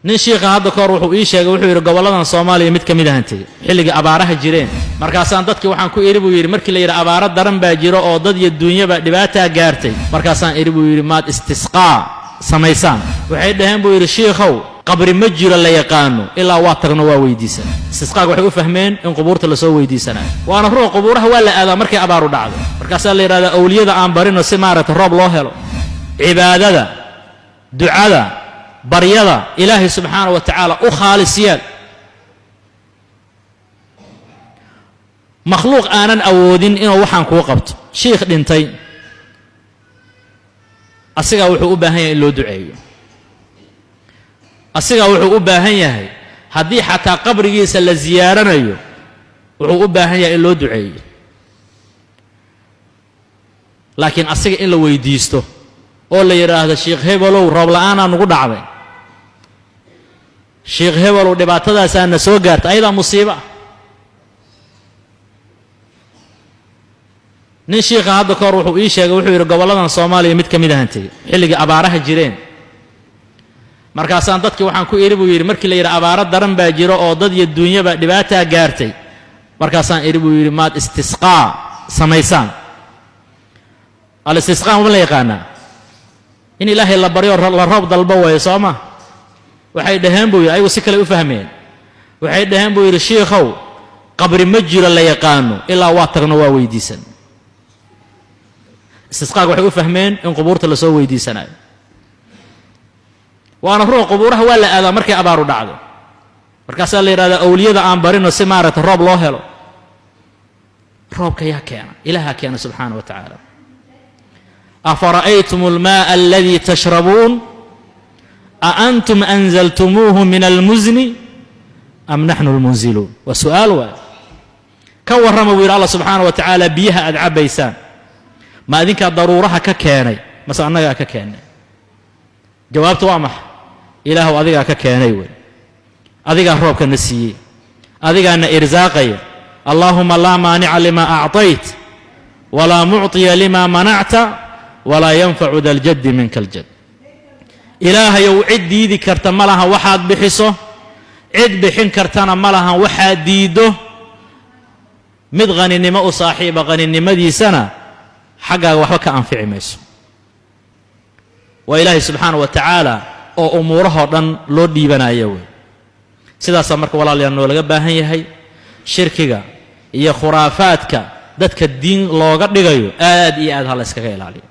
Nin shiikha hadda kahor wuxuu ii sheegay, wuxuu yidhi gobolladan Soomaaliya mid ka mid ahaan tegey xilligii abaaraha jireen. Markaasaan dadkii waxaan ku idhi, buu yidhi, markii la yidhi abaaro daran baa jiro oo dad iyo duunyaba dhibaataa gaartay, markaasaan idhi, buu yidhi, maad istisqaa samaysaan? Waxay dhaheen, buu yidhi, shiikhow, qabri ma jiro la yaqaano ilaa waa tagno waa weydiisan. Istisqaaga waxay u fahmeen in qubuurta lasoo weydiisanayo. Waana ruux qubuuraha waa la aadaa markay abaaru dhacdo. Markaasaa la yidhahdaa awliyada aan barino si maaragta roob loo helo. Cibaadada, ducada, baryada Ilaahay subxaana wa tacaala u khaalis yeel. Makhluuq aanan awoodin inuu waxaan kuu qabto, shiikh dhintay, asigaa wuxuu u baahan yahay in loo duceeyo. Asigaa wuxuu u baahan yahay haddii xataa qabrigiisa la siyaaranayo, wuxuu u baahan yahay in loo duceeyo. Laakiin asiga in la weydiisto oo la yidhaahdo shiikh hebelow, roob la'aanaa nugu dhacday, shiikh hebelow, dhibaatadaasaa na soo gaarta, ayadaa musiibo ah. Nin shiikha hadda kahor wuxuu ii sheegay, wuxuu yidhi gobolladan Soomaaliya mid ka mid ahaan tegey xilligii abaaraha jireen. Markaasaan dadkii waxaan ku idhi, buu yidhi, markii la yidhi abaaro daran baa jiro oo dad iyo duunyaba dhibaataa gaartay, markaasaan idhi, buu yidhi, maad istisqaa samaysaan? Al-istisqaa ma la yaqaanaa? In Ilaahay la baryo, la roob dalbo waayo, soo ma? Waxay dhaheen, buu yidhi, ayagu si kale u fahmeen. Waxay dhaheen, buu yidhi, shiikhow, qabri ma jiro la yaqaano ilaa waa tagno waa weydiisan. Istisqaaga waxay u fahmeen in qubuurta lasoo weydiisanayo. Waana ruux qubuuraha waa la aadaa markay abaaru dhacdo. Markaasaa la yidhahdaa awliyada aan barino si maaragta roob loo helo. Roobka yaa keena? Ilaahaa keena subxaana wa tacaala. Afara'aytum almaaa aladii tashrabuun a antum anzaltumuuhu min almuzni am naxnu almunziluun? Waa su'aal waay. Ka warrama, buu yidhi Allah subxaana wa tacaala, biyaha aad cabbaysaan ma adinkaa daruuraha ka keenay mase annagaa ka keennay? Jawaabta waa maxa? Ilaahuw, adigaa ka keenay wey, adigaa roobka na siiyey, adigaana irsaaqaya. Allaahuma laa maanica lima acطayt walaa mucطiya lima manacta walaa yanfacu da ljaddi minka aljad. Ilaahayow, cid diidi karta ma lahan waxaad bixiso, cid bixin kartana ma lahan waxaad diiddo. Mid haninimo u saaxiiba haninimadiisana xaggaaga waxba ka anfici mayso. Waa Ilaahay subxaana wa tacaala oo umuurahoo dhan loo dhiibanaya wey. Sidaasaa marka, walaalayaal, noolaga baahan yahay. Shirkiga iyo khuraafaadka dadka diin looga dhigayo aad iyo aad ha la yskaga ilaaliyo.